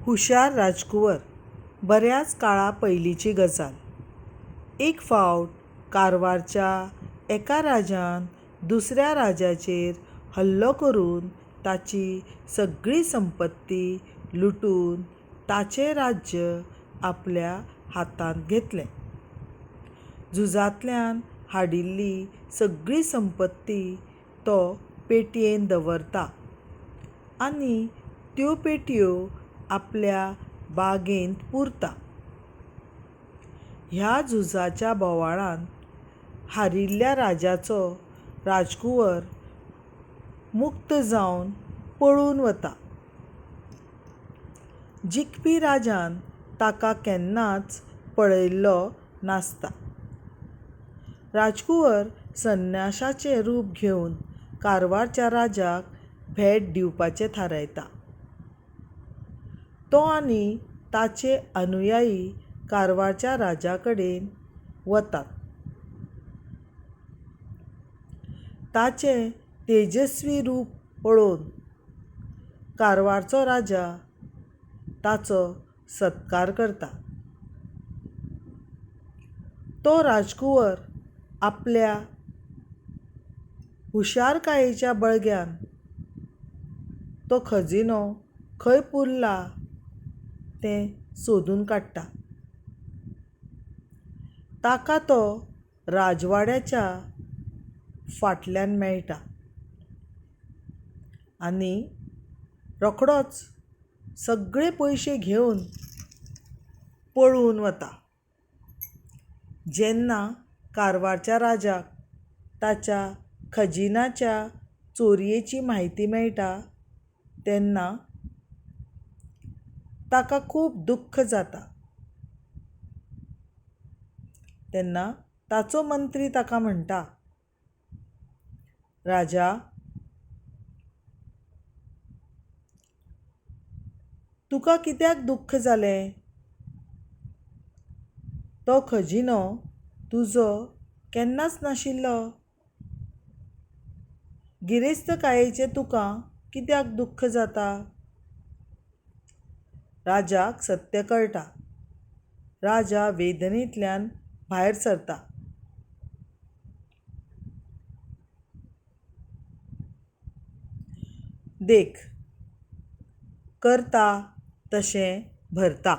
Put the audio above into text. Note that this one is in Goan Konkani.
हुशार राजकुंवर. बऱ्याच काळा पयलींची गजाल. एक फावट कारवारच्या एका राजान दुसऱ्या राजाचेर हल्लो करून ताची सगळी संपत्ती लुटून ताचें राज्य आपल्या हातांत घेतलें. झुजांतल्यान हाडिल्ली सगळी संपत्ती तो पेटयेंत दवरता आनी त्यो पेटयो आपल्या बागेंत पुरता. ह्या झुजाच्या बोवाळांत हारिल्ल्या राजाचो राजकुंवर मुक्त जावन पळून वता. जिखपी राजान ताका केन्नाच पळयल्लो नासता. राजकुंवर संन्याशाचें रूप घेवन कारवारच्या राजाक भेट दिवपाचें थारायता. तो आनी ताचे अनुयायी कारवारच्या राजा कडेन वतात. ताचें तेजस्वी रूप पळोवन कारवारचो राजा ताचो सत्कार करता. तो राजकुंवर आपल्या हुशारकायेच्या बळग्यान तो खजिनो खंय पुरला तें सोदून काडटा. ताका तो राजवाड्याच्या फाटल्यान मेळटा आनी रोखडोच सगळे पयशे घेवन पळून वता. जेन्ना कारवारच्या राजाक ताच्या खजिन्याच्या चोरयेची म्हायती मेळटा तेन्ना ताका खूब दुख्ख जाता. तेन्ना ताचो मंत्री ताका म्हणटा, राजा, तुका कित्याक दुख्ख जालें? तो खजिनो तुजो केन्नाच नाशिल्लो. गिरेस्तकायेचें तुका कित्याक दुख्ख जाता? राजाक सत्य कळटा. राजा वेदनेंतल्यान भायर सरता. देख, करता तशें भरता.